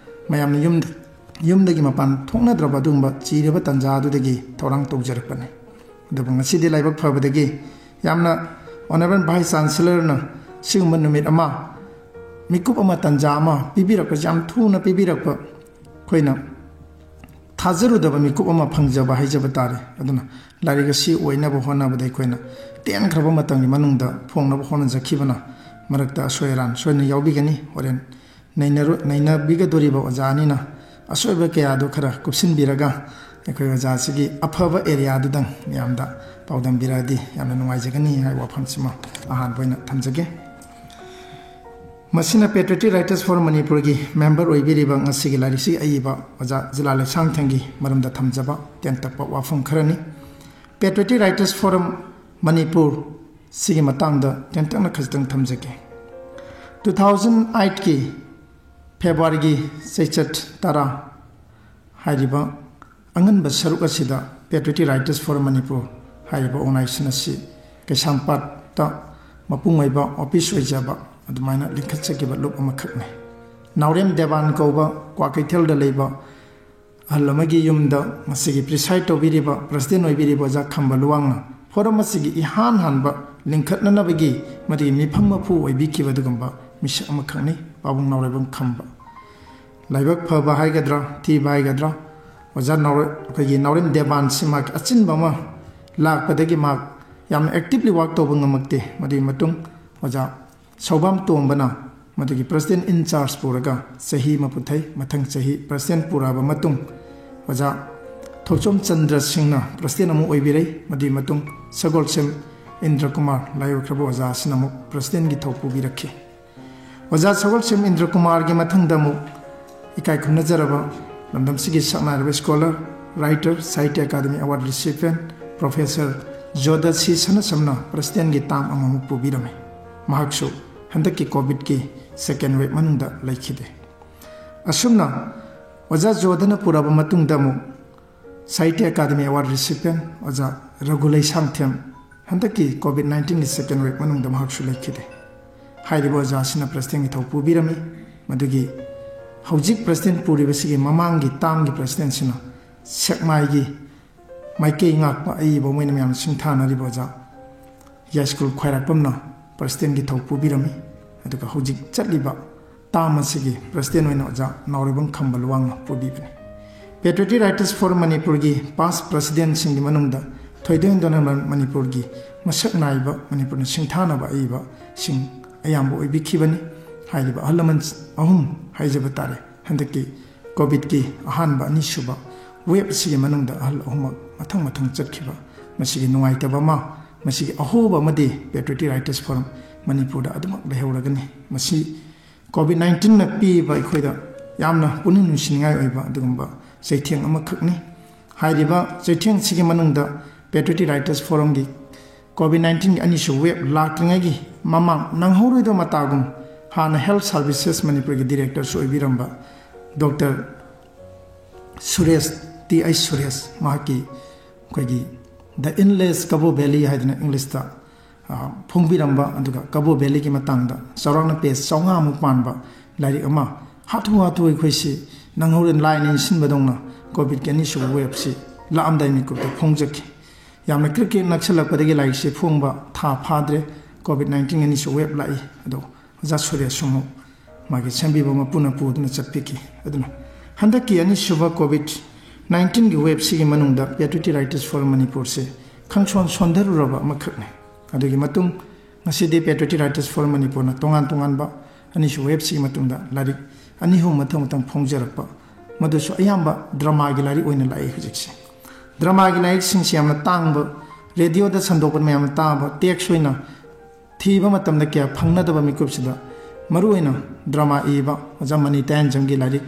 ꯃꯌꯥꯝꯅ ꯌꯨꯝꯗ, ꯌꯨꯝꯗꯒꯤ ꯃꯄꯥꯟ ꯊꯣꯛꯅꯗ꯭ꯔꯕ ꯑꯗꯨꯒꯨꯝꯕ ꯆꯤꯔꯕ ꯇꯥꯟꯖꯥ ꯑꯗꯨꯗꯒꯤ ꯊꯧꯔꯥꯡ ꯇꯧꯖꯔꯛꯄꯅꯤ꯫ ꯑꯗꯨꯕꯨ ꯉꯁꯤꯗꯤ ꯂꯥꯏꯕꯛ ꯐꯕꯗꯒꯤ ꯌꯥꯝꯅ Honourable Vice Chancellorꯅ ꯁꯤꯒꯨꯝꯕ ꯅꯨꯃꯤꯠ ꯑꯃ, ꯃꯤꯀꯨꯞ ꯑꯃ, ꯇꯥꯟꯖꯥ ꯑꯃ ꯄꯤꯕꯤꯔꯛꯄꯁꯤ, ꯌꯥꯝ ꯊꯨꯅ ꯄꯤꯕꯤꯔꯛꯄ, ꯑꯩꯈꯣꯏꯅ ꯊꯥꯖꯔꯨꯗꯕ ꯃꯤꯀꯨꯞ ꯑꯃ ꯐꯪꯖꯕ ꯍꯥꯏꯖꯕ ꯇꯥꯔꯦ꯫ ꯑꯗꯨꯅ ꯂꯥꯏꯔꯤꯛ ꯑꯁꯤ ꯑꯣꯏꯅꯕ ꯍꯣꯠꯅꯕꯗ ꯑꯩꯈꯣꯏꯅ ꯇꯦꯟꯈ꯭ꯔꯕ ꯃꯇꯝꯒꯤ ꯃꯅꯨꯡꯗ ꯐꯣꯡꯅꯕ ꯍꯣꯠꯅꯖꯈꯤꯕꯅ ꯃꯔꯛꯇ ꯑꯁꯣꯏ ꯑꯔꯥꯟ ꯁꯣꯏꯗꯅ ꯌꯥꯎꯕꯤꯒꯅꯤ꯫ ꯍꯣꯔꯦꯟ ꯅꯩꯅꯔꯨ-, ꯅꯩꯅꯕꯤꯒꯗꯣꯔꯤꯕ ꯑꯣꯖꯥ ꯑꯅꯤꯅ ꯑꯁꯣꯏꯕ ꯀꯌꯥꯗꯨ ꯈꯔ ꯀꯨꯞꯁꯤꯟꯕꯤꯔꯒ ꯑꯩꯈꯣꯏ ꯑꯣꯖꯥꯁꯤꯒꯤ ꯑꯐꯕ ꯑꯦꯔꯤꯌꯥꯗꯨꯗꯪ ꯃꯌꯥꯝꯗ ꯄꯥꯎꯗꯝꯕꯤꯔꯛꯑꯗꯤ ꯌꯥꯝꯅ ꯅꯨꯡꯉꯥꯏꯖꯒꯅꯤ ꯍꯥꯏꯕ ꯋꯥꯐꯝꯁꯤꯃ ꯑꯍꯥꯟꯕ ꯑꯣꯏꯅ ꯊꯝꯖꯒꯦ꯫ ꯃꯁꯤꯅ Patriotic Writers Forum ꯃꯅꯤꯄꯨꯔꯒꯤ ꯃꯦꯝꯕꯔ ꯑꯣꯏꯕꯤꯔꯤꯕ ꯉꯁꯤꯒꯤ ꯂꯥꯏꯔꯤꯛꯁꯤ ꯑꯏꯕ ꯑꯣꯖꯥ ꯖꯤꯂꯥ ꯂꯩꯁꯥꯡꯊꯦꯝꯒꯤ ꯃꯔꯝꯗ ꯊꯝꯖꯕ ꯇꯦꯟꯇꯛꯄ ꯋꯥꯐꯝ ꯈꯔꯅꯤ꯫ Patriotic Writers Forum ꯃꯅꯤꯄꯨꯔ ꯁꯤꯒꯤ ꯃꯇꯥꯡꯗ ꯇꯦꯟꯇꯛꯅ ꯈꯖꯤꯛꯇꯪ ꯊꯝꯖꯒꯦ꯫ Two thousand eight ꯀꯤ ꯐꯦꯕ꯭ꯔꯨꯋꯥꯔꯤꯒꯤ ꯆꯩꯆꯠ ꯇꯔꯥ ꯍꯥꯏꯔꯤꯕ ꯑꯉꯟꯕ ꯁꯔꯨꯛ ꯑꯁꯤꯗ Patriotic Writers Forum ꯃꯅꯤꯄꯨꯔ ꯍꯥꯏꯔꯤꯕ organization ꯑꯁꯤ ꯀꯩꯁꯥꯝꯄꯥꯠꯇ ꯃꯄꯨꯡ ꯑꯣꯏꯕ ꯑꯣꯐꯤꯁ ꯑꯣꯏꯖꯕ ꯑꯗꯨꯃꯥꯏꯅ ꯂꯤꯡꯈꯠꯆꯈꯤꯕ ꯂꯨꯞ ꯑꯃꯈꯛꯅꯤ꯫ ꯅꯥꯎꯔꯦꯝ ꯗꯦꯕꯥꯟ ꯀꯧꯕ ꯀ꯭ꯋꯥꯀꯩꯊꯦꯜꯗ ꯂꯩꯕ ꯑꯍꯜ ꯑꯃꯒꯤ ꯌꯨꯝꯗ ꯉꯁꯤꯒꯤ preside ꯇꯧꯕꯤꯔꯤꯕ, president ꯑꯣꯏꯕꯤꯔꯤꯕ ꯑꯣꯖꯥ ꯈꯝꯕ ꯂꯨꯋꯥꯡꯅ forum ꯑꯁꯤꯒꯤ ꯏꯍꯥꯟ ꯍꯥꯟꯕ ꯂꯤꯡꯈꯠꯅꯅꯕꯒꯤ ꯃꯗꯨꯒꯤ ꯃꯤꯐꯝ ꯃꯄꯨ ꯑꯣꯏꯕꯤꯈꯤꯕ ꯑꯗꯨꯒꯨꯝꯕ ꯃꯤꯁꯛ ꯑꯃꯈꯛꯅꯤ, ꯄꯥꯕꯨꯡ ꯅꯥꯎꯔꯦꯝꯕꯝ ꯈꯝꯕ꯫ ꯂꯥꯏꯕꯛ ꯐꯕ ꯍꯥꯏꯒꯗ꯭ꯔꯥ, ꯊꯤꯕ ꯍꯥꯏꯒꯗ꯭ꯔꯥ, ꯑꯣꯖꯥ ꯅꯥꯎꯔꯦ-, ꯑꯩꯈꯣꯏꯒꯤ ꯅꯥꯎꯔꯦꯝ ꯗꯦꯕꯥꯟꯁꯤ ꯃꯍꯥꯛꯀꯤ ꯑꯆꯤꯟꯕ ꯑꯃ ꯂꯥꯛꯄꯗꯒꯤ ꯃꯍꯥꯛ ꯌꯥꯝꯅ actively work ꯇꯧꯕ ꯉꯝꯃꯛꯇꯦ꯫ ꯃꯗꯨꯒꯤ ꯃꯇꯨꯡ ꯑꯣꯖꯥ ꯁꯧꯕꯥꯝ ꯇꯣꯝꯕꯅ ꯃꯗꯨꯒꯤ president in charge ꯄꯨꯔꯒ ꯆꯍꯤ ꯑꯃ ꯄꯨꯊꯩ꯫ ꯃꯊꯪ ꯆꯍꯤ president ꯄꯨꯔꯛꯑꯕ ꯃꯇꯨꯡ ꯑꯣꯖꯥ ꯊꯣꯛꯆꯣꯝ ꯆꯟꯗ꯭ꯔ ꯁꯤꯡꯅ president ꯑꯃꯨꯛ ꯑꯣꯏꯕꯤꯔꯩ꯫ ꯃꯗꯨꯒꯤ ꯃꯇꯨꯡ ꯁꯒꯣꯜꯁꯦꯝ ꯏꯟꯗ꯭ꯔ ꯀꯨꯃꯥꯔ ꯂꯥꯏꯑꯣꯏꯈ꯭ꯔꯕ ꯑꯣꯖꯥ ꯑꯁꯤꯅ ꯑꯃꯨꯛ presidentꯒꯤ ꯊꯧ ꯄꯨꯕꯤꯔꯛꯈꯤ꯫ ꯑꯣꯖꯥ ꯁꯒꯣꯜꯁꯦꯝ ꯏꯟꯗ꯭ꯔ ꯀꯨꯃꯥꯔꯒꯤ ꯃꯊꯪꯗ ꯑꯃꯨꯛ ꯏꯀꯥꯏ ꯈꯨꯝꯅꯖꯔꯕ ꯂꯝꯗꯝꯁꯤꯒꯤ ꯁꯛꯅꯥꯏꯔꯕ scholar, writer, Sahitya academy award recipient, professor Jodsi ꯁꯅꯁꯝꯅ presidentꯒꯤ term ꯑꯃꯃꯨꯛ ꯄꯨꯕꯤꯔꯝꯃꯤ꯫ ꯃꯍꯥꯛꯁꯨ ꯍꯟꯗꯛꯀꯤ COVIDꯀꯤ second wave ꯃꯅꯨꯡꯗ ꯂꯩꯈꯤꯗꯦ꯫ ꯑꯁꯨꯝꯅ ꯑꯣꯖꯥ ꯖꯣꯗꯅ ꯄꯨꯔꯛꯑꯕ ꯃꯇꯨꯡꯗ ꯑꯃꯨꯛ ꯁꯥꯍꯤꯇ꯭ꯌ ꯑꯦꯀꯥꯗꯃꯤ award recipient ꯑꯣꯖꯥ ꯔꯘꯨ ꯂꯩꯁꯥꯡꯊꯦꯝ ꯍꯟꯗꯛꯀꯤ COVID nineteenꯒꯤ second wave ꯃꯅꯨꯡꯗ ꯃꯍꯥꯛꯁꯨ ꯂꯩꯈꯤꯗꯦ꯫ ꯍꯥꯏꯔꯤꯕ ꯑꯣꯖꯥꯁꯤꯅ presidentꯒꯤ ꯊꯧ ꯄꯨꯕꯤꯔꯝꯃꯤ꯫ ꯃꯗꯨꯒꯤ ꯍꯧꯖꯤꯛ president ꯄꯨꯔꯤꯕꯁꯤꯒꯤ ꯃꯃꯥꯡꯒꯤ termꯒꯤ presidentꯁꯤꯅ ꯁꯦꯛꯃꯥꯏꯒꯤ ꯃꯥꯏꯀꯩ ꯉꯥꯛꯄ ꯑꯏꯕ ꯑꯃ ꯑꯣꯏꯅ ꯃꯌꯥꯝꯅ ꯁꯤꯡꯊꯥꯅꯔꯤꯕ ꯑꯣꯖꯥ ꯌꯥꯏꯁ꯭ꯀꯨꯜ ꯈ꯭ꯋꯥꯏꯔꯥꯛꯄꯝꯅ presidentꯒꯤ ꯊꯧ ꯄꯨꯕꯤꯔꯝꯃꯤ꯫ ꯑꯗꯨꯒ ꯍꯧꯖꯤꯛ ꯆꯠꯂꯤꯕ term ꯑꯁꯤꯒꯤ president ꯑꯣꯏꯅ ꯑꯣꯖꯥ ꯅꯥꯎꯔꯦꯝꯕꯝ ꯈꯝꯕ ꯂꯨꯋꯥꯡꯅ ꯄꯨꯕꯤꯕꯅꯤ꯫ Patriotic Writers Forum ꯃꯅꯤꯄꯨꯔꯒꯤ past presidentꯁꯤꯡꯒꯤ ꯃꯅꯨꯡꯗ ꯊꯣꯏꯗꯣꯛ ꯍꯦꯟꯗꯣꯛꯅ ꯃꯅꯤꯄꯨꯔꯒꯤ ꯃꯁꯛ ꯅꯥꯏꯕ, ꯃꯅꯤꯄꯨꯔꯅ ꯁꯤꯡꯊꯥꯅꯕ ꯑꯏꯕꯁꯤꯡ ꯑꯌꯥꯝꯕ ꯑꯣꯏꯕꯤꯈꯤꯕꯅꯤ꯫ ꯍꯥꯏꯔꯤꯕ ꯑꯍꯜ ꯂꯃꯟ ꯑꯍꯨꯝ ꯍꯥꯏꯖꯕ ꯇꯥꯔꯦ, ꯍꯟꯗꯛꯀꯤ ꯀꯣꯚꯤꯗꯀꯤ ꯑꯍꯥꯟꯕ, ꯑꯅꯤꯁꯨꯕ ꯋꯦꯕ ꯑꯁꯤꯒꯤ ꯃꯅꯨꯡꯗ ꯑꯍꯜ ꯑꯍꯨꯝꯃꯛ ꯃꯊꯪ ꯃꯊꯪ ꯆꯠꯈꯤꯕ, ꯃꯁꯤꯒꯤ ꯅꯨꯡꯉꯥꯏꯇꯕ ꯑꯃ, ꯃꯁꯤꯒꯤ ꯑꯍꯣꯕ ꯑꯃꯗꯤ Patriotic Writers Forum ꯃꯅꯤꯄꯨꯔꯗ ꯑꯗꯨꯃꯛ ꯂꯩꯍꯧꯔꯒꯅꯤ꯫ ꯃꯁꯤ ꯀꯣꯚꯤꯗ ꯅꯥꯏꯟꯇꯤꯟꯅ ꯄꯤꯕ ꯑꯩꯈꯣꯏꯗ ꯌꯥꯝꯅ ꯄꯨꯛꯅꯤꯡ ꯅꯨꯡꯁꯤꯅꯤꯡꯉꯥꯏ ꯑꯣꯏꯕ ꯑꯗꯨꯒꯨꯝꯕ ꯆꯩꯊꯦꯡ ꯑꯃꯈꯛꯅꯤ꯫ ꯍꯥꯏꯔꯤꯕ ꯆꯩꯊꯦꯡꯁꯤꯒꯤ ꯃꯅꯨꯡꯗ Patriotic Writers Forumꯒꯤ ꯀꯣꯚꯤꯗ ꯅꯥꯏꯟꯇꯤꯟꯒꯤ ꯑꯅꯤꯁꯨꯕ ꯋꯦꯕ ꯂꯥꯛꯇ꯭ꯔꯤꯉꯩꯒꯤ ꯃꯃꯥꯡ ꯅꯪꯍꯧꯔꯣꯏꯗꯕ ꯃꯇꯥꯒꯨꯝ ꯍꯥꯟꯅ Health Services ꯃꯅꯤꯄꯨꯔꯒꯤ Directorꯁꯨ ꯑꯣꯏꯕꯤꯔꯝꯕ doctor Suresh, T H Suresh, ꯃꯍꯥꯛꯀꯤ ꯑꯩꯈꯣꯏꯒꯤ The Endless Kabaw Valley ꯍꯥꯏꯗꯅ ꯏꯪꯂꯤꯁꯇ, ꯑ, ꯐꯣꯡꯕꯤꯔꯝꯕ, ꯑꯗꯨꯒ ꯀꯕꯣ ꯚꯦꯂꯤꯒꯤ ꯃꯇꯥꯡꯗ ꯆꯥꯎꯔꯥꯛꯅ ꯄꯦꯖ ꯆꯥꯝꯃꯉꯥꯃꯨꯛ ꯄꯥꯟꯕ ꯂꯥꯏꯔꯤꯛ ꯑꯃ ꯍꯥꯊꯨ ꯍꯥꯊꯨ ꯑꯩꯈꯣꯏꯁꯤ ꯅꯪꯍꯧꯔꯦ ꯂꯥꯏꯅ ꯏꯟꯁꯤꯟꯕꯗꯧꯅ ꯀꯣꯚꯤꯗꯀꯤ ꯑꯅꯤꯁꯨꯕ ꯋꯦꯕꯁꯤ ꯂꯥꯛꯑꯝꯗꯥꯏ ꯃꯤꯀꯨꯞꯇ ꯐꯣꯡꯖꯈꯤ꯫ ꯌꯥꯝꯅ ꯀ꯭ꯔꯤꯛ ꯀ꯭ꯔꯤꯛ ꯅꯛꯁꯜꯂꯛꯄꯗꯒꯤ ꯂꯥꯏꯔꯤꯛꯁꯤ ꯐꯣꯡꯕ ꯊꯥ ꯐꯥꯗ꯭ꯔꯦ, ꯀꯣꯚꯤꯗ ꯅꯥꯏꯟꯇꯤꯟ ꯑꯅꯤꯁꯨꯕ ꯋꯦꯕ ꯂꯥꯛꯏ꯫ ꯑꯗꯣ ꯑꯣꯖꯥ ꯁꯨꯔꯦꯁꯁꯨ ꯑꯃꯨꯛ ꯃꯥꯒꯤ ꯁꯦꯝꯕꯤꯕ ꯃꯄꯨꯅ ꯄꯨꯗꯨꯅ ꯆꯠꯄꯤꯈꯤ꯫ ꯑꯗꯨꯅ ꯍꯟꯗꯛꯀꯤ ꯑꯅꯤꯁꯨꯕ ꯀꯣꯚꯤꯗ ꯅꯥꯏꯟꯇꯤꯟꯒꯤ ꯋꯦꯕꯁꯤꯒꯤ ꯃꯅꯨꯡꯗ Patriotic Writers Forum ꯃꯅꯤꯄꯨꯔꯁꯦ ꯈꯪꯁꯣꯟ ꯁꯣꯟꯊꯔꯨꯔꯕ ꯑꯃꯈꯛꯅꯤ꯫ ꯑꯗꯨꯒꯤ ꯃꯇꯨꯡ ꯉꯁꯤꯗꯤ Patriotic Writers Forum ꯃꯅꯤꯄꯨꯔꯅ ꯇꯣꯉꯥꯟ ꯇꯣꯉꯥꯟꯕ ꯑꯅꯤꯁꯨꯕ ꯋꯦꯕꯁꯤꯒꯤ ꯃꯇꯨꯡꯗ ꯂꯥꯏꯔꯤꯛ ꯑꯅꯤ ꯑꯍꯨꯝ ꯃꯊꯪ ꯃꯊꯪ ꯐꯣꯡꯖꯔꯛꯄ, ꯃꯗꯨꯁꯨ ꯑꯌꯥꯝꯕ ꯗ꯭ꯔꯃꯥꯒꯤ ꯂꯥꯏꯔꯤꯛ ꯑꯣꯏꯅ ꯂꯥꯛꯏ ꯍꯧꯖꯤꯛꯁꯦ꯫ ꯗ꯭ꯔꯃꯥꯒꯤ ꯂꯥꯏꯔꯤꯛꯁꯤꯡꯁꯤ ꯌꯥꯝꯅ ꯇꯥꯡꯕ, ꯔꯦꯗꯤꯑꯣꯗ ꯁꯟꯗꯣꯛꯄꯗ ꯃꯌꯥꯝꯅ ꯇꯥꯕ, ꯇꯦꯛꯁ ꯑꯣꯏꯅ ꯊꯤꯕ ꯃꯇꯝꯗ ꯀꯌꯥ ꯐꯪꯅꯗꯕ ꯃꯤꯀꯨꯞꯁꯤꯗ ꯃꯔꯨꯑꯣꯏꯅ ꯗ꯭ꯔꯃꯥ ꯏꯕ ꯑꯣꯖꯥ ꯃꯅꯤ ꯇꯌꯥꯟꯖꯝꯒꯤ ꯂꯥꯏꯔꯤꯛ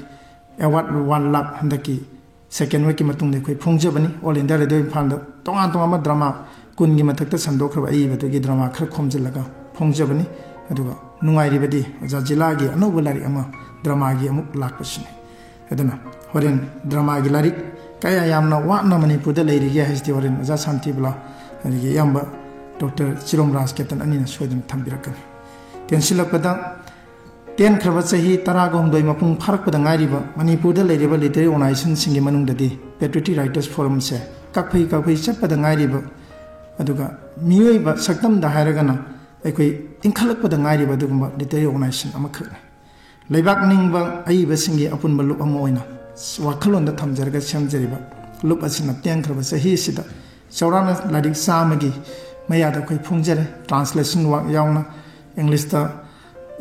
Award One Lakh ꯍꯟꯗꯛꯀꯤ ꯁꯦꯀꯦꯟ ꯋꯦꯕꯀꯤ ꯃꯇꯨꯡꯗ ꯑꯩꯈꯣꯏ ꯐꯣꯡꯖꯕꯅꯤ꯫ All India Radio ꯏꯝꯐꯥꯜꯗ ꯇꯣꯉꯥꯟ ꯇꯣꯉꯥꯟꯕ ꯗ꯭ꯔꯃꯥ ꯀꯨꯟꯒꯤ ꯃꯊꯛꯇ ꯁꯟꯗꯣꯛꯈ꯭ꯔꯕ ꯑꯏꯕꯗꯨꯒꯤ ꯗ꯭ꯔꯃꯥ ꯈꯔ ꯈꯣꯝꯖꯤꯜꯂꯒ ꯐꯣꯡꯖꯕꯅꯤ꯫ ꯑꯗꯨꯒ ꯅꯨꯡꯉꯥꯏꯔꯤꯕꯗꯤ ꯑꯣꯖꯥ ꯖꯤꯂꯥꯒꯤ ꯑꯅꯧꯕ ꯂꯥꯏꯔꯤꯛ ꯑꯃ ꯗ꯭ꯔꯃꯥꯒꯤ ꯑꯃꯨꯛ ꯂꯥꯛꯄꯁꯤꯅꯤ꯫ ꯑꯗꯨꯅ ꯍꯣꯔꯦꯟ ꯗ꯭ꯔꯃꯥꯒꯤ ꯂꯥꯏꯔꯤꯛ ꯀꯌꯥ ꯌꯥꯝꯅ ꯋꯥꯠꯅ ꯃꯅꯤꯄꯨꯔꯗ ꯂꯩꯔꯤꯒꯦ ꯍꯥꯏꯁꯤꯗꯤ ꯍꯣꯔꯦꯟ ꯑꯣꯖꯥ ꯁꯥꯟꯇꯤꯕꯂꯥ ꯑꯗꯒꯤ ꯏꯌꯥꯝꯕ ꯗꯣꯛꯇꯔ ꯆꯤꯔꯣꯝ ꯔꯥꯖꯀꯦꯇꯟ ꯑꯅꯤꯅ ꯁꯣꯏꯗꯅ ꯊꯝꯕꯤꯔꯛꯀꯅꯤ꯫ ꯇꯦꯟꯁꯤꯜꯂꯛꯄꯗ, ꯇꯦꯟꯈ꯭ꯔꯕ ꯆꯍꯤ ꯇꯔꯥꯒ ꯍꯨꯝꯗꯣꯏ ꯃꯄꯨꯡ ꯐꯥꯔꯛꯄꯗ ꯉꯥꯏꯔꯤꯕ ꯃꯅꯤꯄꯨꯔꯗ ꯂꯩꯔꯤꯕ literary organizationꯁꯤꯡꯒꯤ ꯃꯅꯨꯡꯗꯗꯤ Patriotic Writers Forumꯁꯦ ꯀꯥꯛꯐꯩ ꯀꯥꯛꯐꯩ ꯆꯠꯄꯗ ꯉꯥꯏꯔꯤꯕ, ꯑꯗꯨꯒ ꯃꯤꯑꯣꯏꯕ ꯁꯛꯇꯝꯗ ꯍꯥꯏꯔꯒꯅ ꯑꯩꯈꯣꯏ ꯏꯟꯈꯠꯂꯛꯄꯗ ꯉꯥꯏꯔꯤꯕ ꯑꯗꯨꯒꯨꯝꯕ literary organization ꯑꯃꯈꯛꯅꯤ꯫ ꯂꯩꯕꯥꯛ ꯅꯤꯡꯕ ꯑꯏꯕꯁꯤꯡꯒꯤ ꯑꯄꯨꯟꯕ ꯂꯨꯞ ꯑꯃ ꯑꯣꯏꯅ ꯋꯥꯈꯜꯂꯣꯟꯗ ꯊꯝꯖꯔꯒ ꯁꯦꯝꯖꯔꯤꯕ ꯂꯨꯞ ꯑꯁꯤꯅ ꯇꯦꯟꯈ꯭ꯔꯕ ꯆꯍꯤ ꯑꯁꯤꯗ ꯆꯥꯎꯔꯥꯛꯅ ꯂꯥꯏꯔꯤꯛ ꯆꯥꯝꯃꯒꯤ ꯃꯌꯥꯗ ꯑꯩꯈꯣꯏ ꯐꯣꯡꯖꯔꯦ, translation work ꯌꯥꯎꯅ, ꯏꯪꯂꯤꯁꯇ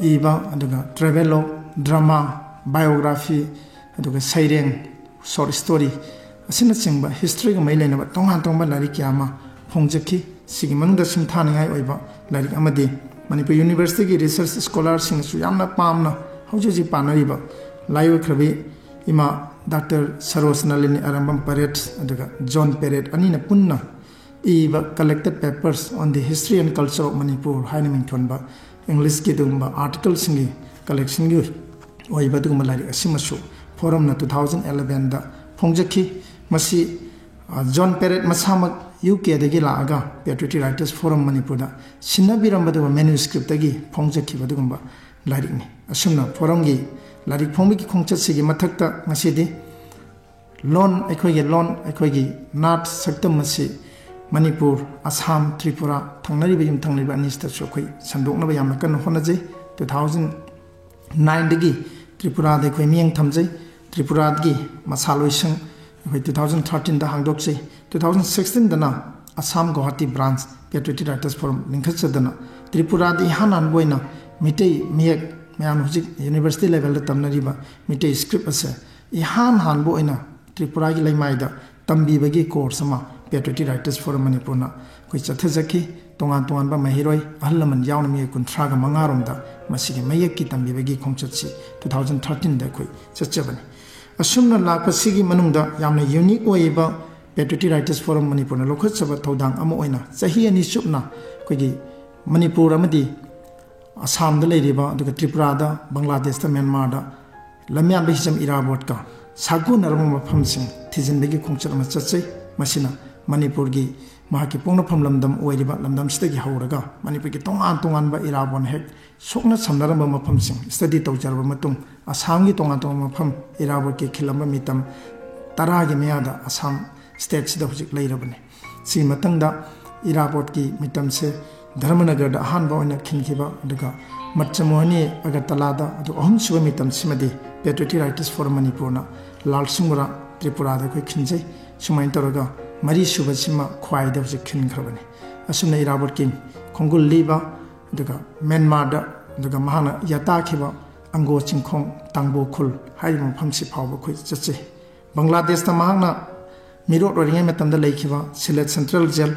ꯏꯕ, ꯑꯗꯨꯒ travelogue, drama, biography, ꯑꯗꯨꯒ ꯁꯩꯔꯦꯡ, short story ꯑꯁꯤꯅꯆꯤꯡꯕ historyꯒ ꯃꯔꯤ ꯂꯩꯅꯕ ꯇꯣꯉꯥꯟ ꯇꯣꯉꯥꯟꯕ ꯂꯥꯏꯔꯤꯛ ꯀꯌꯥ ꯑꯃ ꯐꯣꯡꯖꯈꯤ꯫ ꯁꯤꯒꯤ ꯃꯅꯨꯡꯗ ꯁꯤꯡꯊꯥꯅꯤꯡꯉꯥꯏ ꯑꯣꯏꯕ ꯂꯥꯏꯔꯤꯛ ꯑꯃꯗꯤ ꯃꯅꯤꯄꯨꯔ Universityꯒꯤ research scholarꯁꯤꯡꯅꯁꯨ ꯌꯥꯝꯅ ꯄꯥꯝꯅ ꯍꯧꯖꯤꯛ ꯍꯧꯖꯤꯛ ꯄꯥꯅꯔꯤꯕ ꯂꯥꯏꯑꯣꯏꯈ꯭ꯔꯕꯤ ꯏꯃꯥ ꯗꯥꯛꯇꯔ ꯁꯔꯣꯖ ꯅꯂꯤꯅꯤ ꯑꯔꯥꯝꯕꯝ ꯄꯦꯔꯦꯠ ꯑꯗꯨꯒ ꯖꯣꯟ ꯄꯦꯔꯦꯠ ꯑꯅꯤꯅ ꯄꯨꯟꯅ ꯏꯕ Collected Papers on the History and Culture of Manipur ꯍꯥꯏꯅ ꯃꯤꯡꯊꯣꯟꯕ ꯏꯪꯂꯤꯁꯀꯤ ꯑꯗꯨꯒꯨꯝꯕ articleꯁꯤꯡꯒꯤ collectionꯒꯤ ꯑꯣꯏꯕ ꯑꯗꯨꯒꯨꯝꯕ ꯂꯥꯏꯔꯤꯛ ꯑꯁꯤꯃꯁꯨ forumꯅ two thousand elevenꯗ ꯐꯣꯡꯖꯈꯤ꯫ ꯃꯁꯤ, ꯑ, ꯖꯣꯟ ꯄꯦꯔꯦꯠ ꯃꯁꯥꯃꯛ UKꯗꯒꯤ ꯂꯥꯛꯑꯒ Patriotic Writers Forum ꯃꯅꯤꯄꯨꯔꯗ ꯁꯤꯟꯅꯕꯤꯔꯝꯕ ꯑꯗꯨꯒ manuscriptꯇꯒꯤ ꯐꯣꯡꯖꯈꯤꯕ ꯑꯗꯨꯒꯨꯝꯕ ꯂꯥꯏꯔꯤꯛꯅꯤ꯫ ꯑꯁꯨꯝꯅ forumꯒꯤ ꯂꯥꯏꯔꯤꯛ ꯐꯣꯡꯕꯒꯤ ꯈꯣꯡꯆꯠꯁꯤꯒꯤ ꯃꯊꯛꯇ ꯉꯁꯤꯗꯤ ꯂꯣꯟ, ꯑꯩꯈꯣꯏꯒꯤ ꯂꯣꯟ, ꯑꯩꯈꯣꯏꯒꯤ ꯅꯥꯠ ꯁꯛꯇꯝ ꯑꯁꯤ ꯃꯅꯤꯄꯨꯔ, ꯑꯁꯥꯝ, ꯇ꯭ꯔꯤꯄꯨꯔꯥ, ꯊꯪꯅꯔꯤꯕ ꯌꯨꯝꯊꯪꯅꯔꯤꯕ ꯑꯅꯤꯁꯤꯗꯁꯨ ꯑꯩꯈꯣꯏ ꯁꯟꯗꯣꯛꯅꯕ ꯌꯥꯝꯅ ꯀꯟꯅ ꯍꯣꯠꯅꯖꯩ꯫ Two thousand nineꯗꯒꯤ ꯇ꯭ꯔꯤꯄꯨꯔꯥꯗ ꯑꯩꯈꯣꯏ ꯃꯤꯠꯌꯦꯡ ꯊꯝꯖꯩ꯫ ꯇ꯭ꯔꯤꯄꯨꯔꯥꯒꯤ ꯃꯁꯥꯂꯣꯏꯁꯪ ꯑꯩꯈꯣꯏ two thousand thirteenꯗ ꯍꯥꯡꯗꯣꯛꯆꯩ꯫ Two thousand sixteenꯗꯅ Assam Guwahati branch Patriotic Writers Forum ꯂꯤꯡꯈꯠꯆꯗꯅ ꯇ꯭ꯔꯤꯄꯨꯔꯥꯗ ꯏꯍꯥꯟ ꯍꯥꯟꯕ ꯑꯣꯏꯅ ꯃꯤꯇꯩ ꯃꯌꯦꯛ, ꯃꯌꯥꯝꯅ ꯍꯧꯖꯤꯛ university levelꯗ ꯇꯝꯅꯔꯤꯕ ꯃꯤꯇꯩ script ꯑꯁꯦ ꯏꯍꯥꯟ ꯍꯥꯟꯕ ꯑꯣꯏꯅ ꯇ꯭ꯔꯤꯄꯨꯔꯥꯒꯤ ꯂꯩꯃꯥꯏꯗ ꯇꯝꯕꯤꯕꯒꯤ course ꯑꯃ Patriotic Writers Forum ꯃꯅꯤꯄꯨꯔꯅ ꯑꯩꯈꯣꯏ ꯆꯠꯊꯖꯈꯤ꯫ ꯇꯣꯉꯥꯟ ꯇꯣꯉꯥꯟꯕ ꯃꯍꯩꯔꯣꯏ, ꯑꯍꯜ ꯂꯃꯟ ꯌꯥꯎꯅ ꯃꯤꯑꯣꯏ ꯀꯨꯟꯊ꯭ꯔꯥꯒ ꯃꯉꯥꯔꯣꯝꯗ ꯃꯁꯤꯒꯤ ꯃꯌꯦꯛꯀꯤ ꯇꯝꯕꯤꯕꯒꯤ ꯈꯣꯡꯆꯠꯁꯤ two thousand thirteenꯗ ꯑꯩꯈꯣꯏ ꯆꯠꯆꯕꯅꯤ꯫ ꯑꯁꯨꯝꯅ ꯂꯥꯛꯄꯁꯤꯒꯤ ꯃꯅꯨꯡꯗ ꯌꯥꯝꯅ unique ꯑꯣꯏꯕ Patriotic Writers Forum ꯃꯅꯤꯄꯨꯔꯅ ꯂꯧꯈꯠꯆꯕ ꯊꯧꯗꯥꯡ ꯑꯃ ꯑꯣꯏꯅ ꯆꯍꯤ ꯑꯅꯤ ꯆꯨꯞꯅ ꯑꯩꯈꯣꯏꯒꯤ ꯃꯅꯤꯄꯨꯔ ꯑꯃꯗꯤ ꯑꯁꯥꯝꯗ ꯂꯩꯔꯤꯕ, ꯑꯗꯨꯒ ꯇ꯭ꯔꯤꯄꯨꯔꯥꯗ, ꯕꯪꯒ꯭ꯂꯥꯗꯦꯁꯇ, ꯃ꯭ꯌꯥꯟꯃꯥꯔꯗ ꯂꯝꯌꯥꯟꯕ ꯍꯤꯖꯝ ꯏꯔꯥꯕꯣꯠꯀ ꯁꯥꯒꯣꯟꯅꯔꯕ ꯃꯐꯝꯁꯤꯡ ꯊꯤꯖꯤꯟꯕꯒꯤ ꯈꯣꯡꯆꯠ ꯑꯃ ꯆꯠꯆꯩ꯫ ꯃꯁꯤꯅ ꯃꯅꯤꯄꯨꯔꯒꯤ ꯃꯍꯥꯛꯀꯤ ꯄꯣꯛꯅꯐꯝ ꯂꯝꯗꯝ ꯑꯣꯏꯔꯤꯕ ꯂꯝꯗꯝꯁꯤꯗꯒꯤ ꯍꯧꯔꯒ ꯃꯅꯤꯄꯨꯔꯒꯤ ꯇꯣꯉꯥꯟ ꯇꯣꯉꯥꯟꯕ ꯏꯔꯥꯕꯣꯠꯅ ꯍꯦꯛ ꯁꯣꯛꯅ ꯁꯝꯅꯔꯝꯕ ꯃꯐꯝꯁꯤꯡ study ꯇꯧꯖꯔꯕ ꯃꯇꯨꯡ, ꯑꯁꯥꯝꯒꯤ ꯇꯣꯉꯥꯟ ꯇꯣꯉꯥꯟꯕ ꯃꯐꯝ ꯏꯔꯥꯕꯣꯠꯀꯤ ꯈꯤꯜꯂꯝꯕ ꯃꯤꯇꯝ ꯇꯔꯥꯒꯤ ꯃꯌꯥꯗ ꯑꯁꯥꯝ stateꯁꯤꯗ ꯍꯧꯖꯤꯛ ꯂꯩꯔꯕꯅꯤ꯫ ꯁꯤꯒꯤ ꯃꯇꯨꯡꯗ ꯏꯔꯥꯕꯣꯠꯀꯤ ꯃꯤꯇꯝꯁꯦ ꯙꯔꯃꯅꯒꯔꯗ ꯑꯍꯥꯟꯕ ꯑꯣꯏꯅ ꯈꯤꯟꯈꯤꯕ, ꯑꯗꯨꯒ ꯃꯠꯆꯃꯣꯍꯅꯤ ꯑꯒꯔꯇꯂꯥꯗ, ꯑꯗꯨ ꯑꯍꯨꯝꯁꯨꯕ ꯃꯤꯇꯝꯁꯤꯃꯗꯤ Patriotic Writers Forum ꯃꯅꯤꯄꯨꯔꯅ ꯂꯥꯜꯁꯤꯡꯕꯨꯔꯥ ꯇ꯭ꯔꯤꯄꯨꯔꯥꯗ ꯑꯩꯈꯣꯏ ꯈꯤꯟꯖꯩ꯫ ꯁꯨꯃꯥꯏꯅ ꯇꯧꯔꯒ ꯃꯔꯤꯁꯨꯕꯁꯤꯃ ꯈ꯭ꯋꯥꯏꯗ ꯍꯧꯖꯤꯛ ꯈꯤꯟꯈ꯭ꯔꯕꯅꯤ꯫ ꯑꯁꯨꯝꯅ ꯏꯔꯥꯕꯣꯠꯀꯤ ꯈꯣꯡꯒꯨꯜ ꯂꯤꯕ, ꯑꯗꯨꯒ ꯃ꯭ꯌꯥꯟꯃꯥꯔꯗ, ꯑꯗꯨꯒ ꯃꯍꯥꯛꯅ ꯌꯥꯇꯥꯈꯤꯕ ꯑꯪꯒꯣ ꯆꯤꯡꯈꯣꯡ ꯇꯥꯡꯕꯣ ꯈꯨꯜ ꯍꯥꯏꯔꯤꯕ ꯃꯐꯝꯁꯤ ꯐꯥꯎꯕ ꯑꯩꯈꯣꯏ ꯆꯠꯆꯩ꯫ ꯕꯪꯒ꯭ꯂꯥꯗꯦꯁꯇ ꯃꯍꯥꯛꯅ ꯃꯤꯔꯣꯠ ꯑꯣꯏꯔꯤꯉꯩ ꯃꯇꯝꯗ ꯂꯩꯈꯤꯕ ꯁꯤꯂꯦꯠ ꯁꯦꯟꯇ꯭ꯔꯦꯜ ꯖꯦꯜ,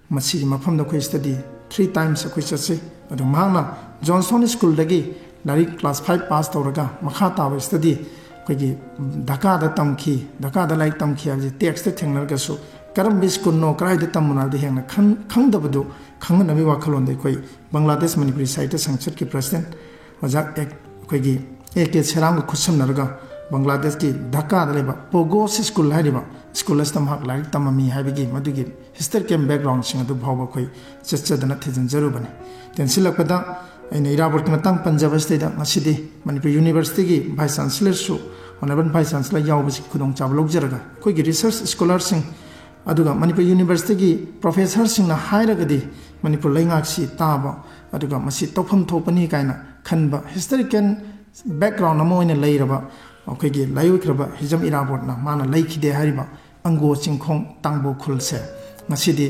ꯃꯁꯤꯒꯤ ꯃꯐꯝꯗ ꯑꯩꯈꯣꯏ ꯁꯤꯗꯗꯤ three times ꯑꯩꯈꯣꯏ ꯆꯠꯆꯩ꯫ ꯑꯗꯨ ꯃꯍꯥꯛꯅ ꯖꯣꯟꯁꯇꯣꯟ ꯁ꯭ꯀꯨꯜꯗꯒꯤ ꯂꯥꯏꯔꯤꯛ class five pass ꯇꯧꯔꯒ ꯃꯈꯥ ꯇꯥꯕ study ꯑꯩꯈꯣꯏꯒꯤ ꯙꯀꯥꯗ ꯇꯝꯈꯤ꯫ ꯙꯀꯥꯗ ꯂꯥꯏꯔꯤꯛ ꯇꯝꯈꯤ ꯍꯥꯏꯕꯁꯤ text ꯊꯦꯡꯅꯔꯒꯁꯨ ꯀꯔꯝꯕ ꯁ꯭ꯀꯨꯜꯅꯣ, ꯀꯗꯥꯏꯗ ꯇꯝꯕꯅꯣ ꯍꯥꯏꯕꯗꯤ ꯍꯦꯟꯅ ꯈꯪ-, ꯈꯪꯗꯕꯗꯨ ꯈꯪꯍꯟꯅꯕꯒꯤ ꯋꯥꯈꯜꯂꯣꯟꯗ ꯑꯩꯈꯣꯏ ꯕꯪꯒ꯭ꯂꯥꯗꯦꯁ ꯃꯅꯤꯄꯨꯔꯤ ꯁꯥꯍꯤꯇ꯭ꯌ ꯁꯪꯁꯠꯀꯤ president ꯑꯣꯖꯥ ꯑꯦ-, ꯑꯩꯈꯣꯏꯒꯤ ꯑꯦ ꯀꯦ ꯁꯦꯔꯥꯝꯒ ꯈꯨꯠꯁꯝꯅꯔꯒ ꯕꯪꯒ꯭ꯂꯥꯗꯦꯁꯀꯤ ꯙꯀꯥꯗ ꯂꯩꯕ ꯄꯣꯒꯣꯁ ꯁ꯭ꯀꯨꯜ ꯍꯥꯏꯔꯤꯕ ꯁ꯭ꯀꯨꯜ ꯑꯁꯤꯗ ꯃꯍꯥꯛ ꯂꯥꯏꯔꯤꯛ ꯇꯝꯃꯝꯃꯤ ꯍꯥꯏꯕꯒꯤ ꯃꯗꯨꯒꯤ historical backgroundꯁꯤꯡ ꯑꯗꯨ ꯐꯥꯎꯕ ꯑꯩꯈꯣꯏ ꯆꯠꯆꯗꯅ ꯊꯤꯖꯤꯟꯖꯔꯨꯕꯅꯤ꯫ ꯇꯦꯟꯁꯤꯜꯂꯛꯄꯗ ꯑꯩꯅ ꯏꯔꯥꯕꯣꯠꯀꯤ ꯃꯇꯥꯡ ꯄꯟꯖꯕꯁꯤꯗꯩꯗ ꯉꯁꯤꯗꯤ Manipur Universityꯒꯤ Vice Chancellorꯁꯨ, Honourable Vice Chancellor ꯌꯥꯎꯕꯁꯤ ꯈꯨꯗꯣꯡꯆꯥꯕ ꯂꯧꯖꯔꯒ ꯑꯩꯈꯣꯏꯒꯤ research scholarꯁꯤꯡ ꯑꯗꯨꯒ ꯃꯅꯤꯄꯨꯔ Universityꯒꯤ professorꯁꯤꯡꯅ ꯍꯥꯏꯔꯒꯗꯤ ꯃꯅꯤꯄꯨꯔ ꯂꯩꯉꯥꯛꯁꯤ ꯇꯥꯕ, ꯑꯗꯨꯒ ꯃꯁꯤ ꯇꯧꯐꯝ ꯊꯣꯛꯄꯅꯤ ꯀꯥꯏꯅ ꯈꯟꯕ historical background ꯑꯃ ꯑꯣꯏꯅ ꯂꯩꯔꯕ ꯑꯩꯈꯣꯏꯒꯤ ꯂꯥꯏꯑꯣꯏꯈ꯭ꯔꯕ ꯍꯤꯖꯝ ꯏꯔꯥꯕꯣꯠꯅ ꯃꯥꯅ ꯂꯩꯈꯤꯗꯦ ꯍꯥꯏꯔꯤꯕ ꯑꯪꯒꯣ ꯆꯤꯡꯈꯣꯡ ꯇꯥꯡꯕꯣ ꯈꯨꯜꯁꯦ ꯉꯁꯤꯗꯤ